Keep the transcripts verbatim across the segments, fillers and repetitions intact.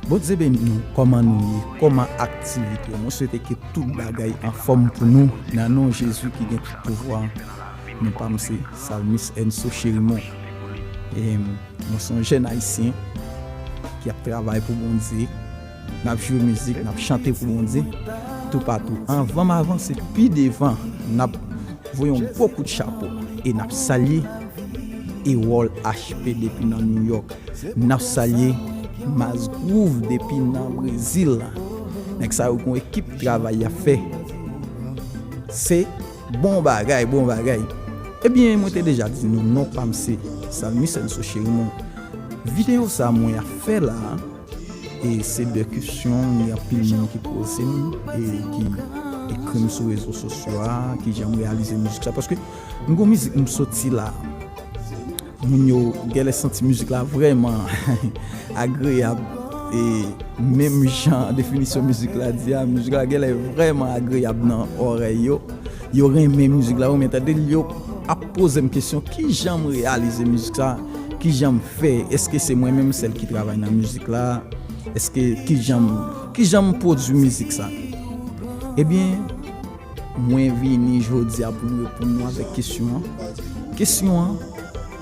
Bondye beni nou, kòman nou ye? Kòman aktivite yo? Mwen swete ke tout bagay anfòm pou nou, nan non Jezi ki gen tout pouvwa. Non pa m se Salmis Enso Cherimon. E mwen se yon jèn ayisyen ki ap travay pou Bondye. N ap jwe mizik, n ap chante pou Bondye toupatou. Anvan m avanse pi devan, n ap voye yon gwo kout chapo e n ap salye Erol H P depi nan New York. N ap salye Mas Groove depi nan Brezil. Nèg sa yo gon ekip travay y ap fè. Se bon bagay, bon bagay. Ebyen, mwen te deja di nou, non pa m se Salmis Enso Cherimon. Videyo sa mwen ap fè la, e se de kesyon, gen anpil moun ki poze m, e ki ekri m sou rezo sosyo a, ki jan m reyalize mizik sa. Paske m gon mizik m soti la, moun yo genlè santi mizik la vrèman agreyab. E menm jan definisyon mizik la di a, mizik la genlè vrèman agreyab nan òrèy yo. Yo renmen mizik la, yo renmen tande l, yo ap poze m kesyon, kijan m reyalize mizik sa? Kijan m fè? Èske se mwen menm sèl ki travay nan mizik la? Èske kijan m, kijan m pwodui mizik sa? Ebyen, mwen vini jodi a pou m reponn nou avèk kesyon an. Kesyon an,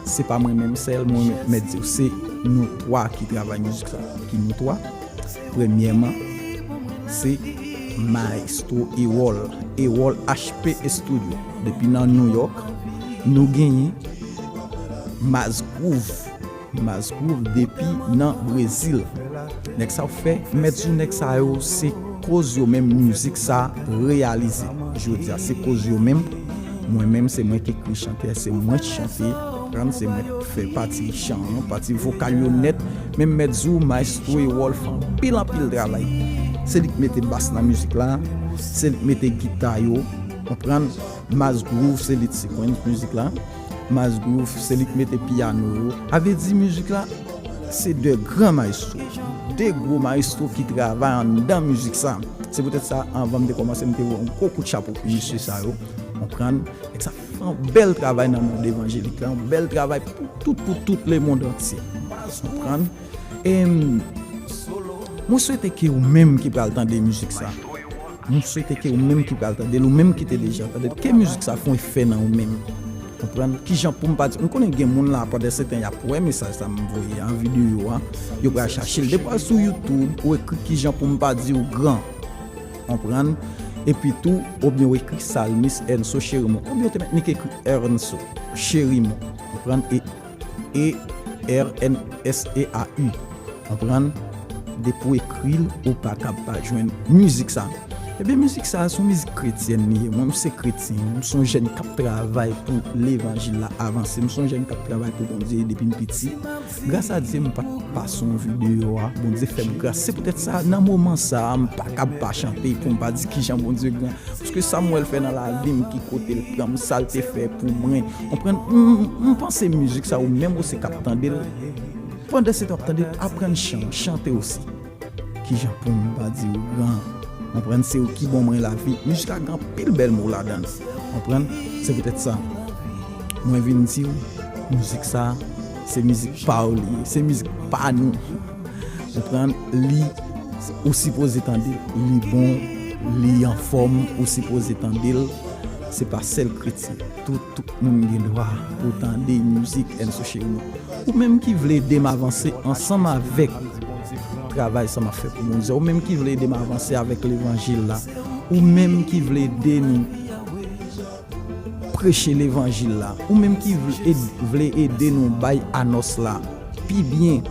se pa mwen menm sèl, mwen mèt di w, se nou twa ki travay mizik sa. Ki nou twa? Premyèman, se Maestro Erol, Erol H P Studio. Depi nan New York, nou genyen Mas Groove. Mas Groove depi nan Brezil. Nèg sa yo fè, mèt di w nèg sa yo se koz yo menm mizik sa reyalize. Jodi a, se koz yo menm. Mwen menm, se mwen ki ekri chante, se mwen ki chante, konprann, se mwen ki fè pati chan an, pati vokal yo nèt. Men m mèt di w, Maestro Erol fè anpil, anpil travay. Se li ki mete bas nan mizik la, se li ki mete gita yo, konprann. Mas Groove, se li ki sequence mizik la. Mas Groove, se li ki mete pyano yo. A vle di mizik la, se de gran maestro, de gwo maestro ki travay anndan mizik sa. Se poutèt sa, anvan m te kòmanse, m te voye yon gwo kout chapo pou mesye sa yo. Konprann? Nèg sa fè yon bèl travay nan mond evanjelik la, yon bèl travay pou tout, pou tout lemonn antye. Konprann? E, mwen swete ke ou menm ki pral tande mizik sa, mwen swete ke ou menm ki pral tande l, ou menm ki te deja tande l, ke mizik sa fè yon efè nan ou menm. Konprann? Kijan pou m pa di, m konnen gen moun la, pandan se tan y ap wè mesaj sa m voye an videyo a, yo pral chache l. Depi w al sou YouTube, ou ekri kijan pou m pa di w gran. Konprann? Epi tou, oubyen w ekri Salmis Enso Cherimon, oubyen w te mèt nik ekri Ernso Cherimon. Konprann? E E R N S E A U. Konprann? Depi w ekri l, ou pa kab pa jwenn mizik sa. Ebyen, mizik sa, se yon mizik kretyèn li ye. Mwen, m se kretyen. M se yon jèn k ap travay pou levanjil la avanse. M se yon jèn k ap travay pou Bondye depi m piti. Gras a Dye, m pa t pase yon videyo a. Bondye fè m gras. Se poutèt sa, nan moman sa a, m pa kab pa chante pou m pa di kijan Bondye gran. Paske sa m wè l fè nan lavi m, ki kote l pran m, sa l te fè pou mwen. Konprann? M, m, m panse mizik sa, ou menm osi k ap tande l, pandan se tan w ap tande l, aprann chan, chante osi. Kijan pou m pa di w gran? Konprann? Se ou ki ban mwen lavi. Mizik la gen anpil bèl mo ladan l. Konprann? Se poutèt sa, mwen vin di w, mizik sa, se mizik pa w li ye. Se mizik pa nou. Konprann? Li, ou sipoze tande l. Li bon, li anfòm, ou sipoze tande l. Se pa sèl kretyen. Tout, tout moun gen dwa pou tande mizik Enso Cherimon. Ou menm ki vle ede m avanse ansanm avèk travay sa m ap fè pou Bondye, ou menm ki vle ede m avanse avèk levanjil la, ou menm ki vle ede nou preche levanjil la, ou menm ki vle ed-, vle ede nou bay anons la pi byen,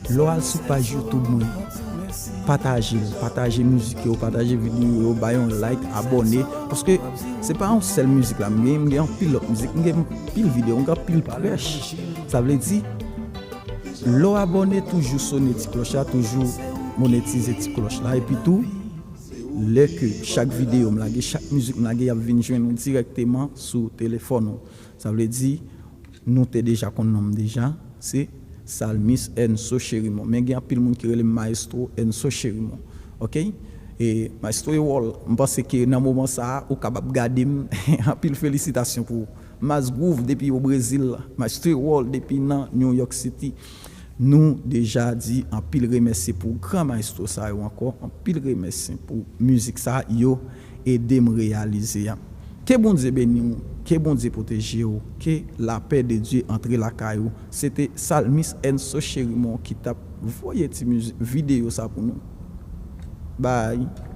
lè w al sou paj YouTube mwen, pataje l, pataje mizik yo, pataje videyo yo, bay yon like, abòne, paske se pa yon sèl mizik la m gen, m gen anpil lòt mizik, m gen anpil videyo, m gen anpil prèch. Sa vle di, lè w abòne, toujou sone ti klòch la, toujou monetize ti klòch la, epi tou, lè ke chak videyo m lage, chak mizik m lage, y ap vin jwenn ou dirèkteman sou telefòn ou. Sa vle di, nou te deja konn non m deja, se Salmis Enso Cherimon. Men gen anpil moun ki rele m Maestro Enso Cherimon. Oke? E Maestro Erol, m panse ke nan moman sa a, ou kapab gade m. Anpil felisitasyon pou ou. Mas Groove depi o Brezil, Maestro Erol depi nan New York City. Nou deja di anpil remèsi pou gran maestro sa yo ankò, anpil remèsi pou mizik sa yo ede m reyalize a. Ke Bondye beni w, ke Bondye pwoteje w, ke lapè de Dye antre lakay ou. Se te Salmis Enso Cherimon ki t ap voye ti mizik, videyo sa pou nou. Bye.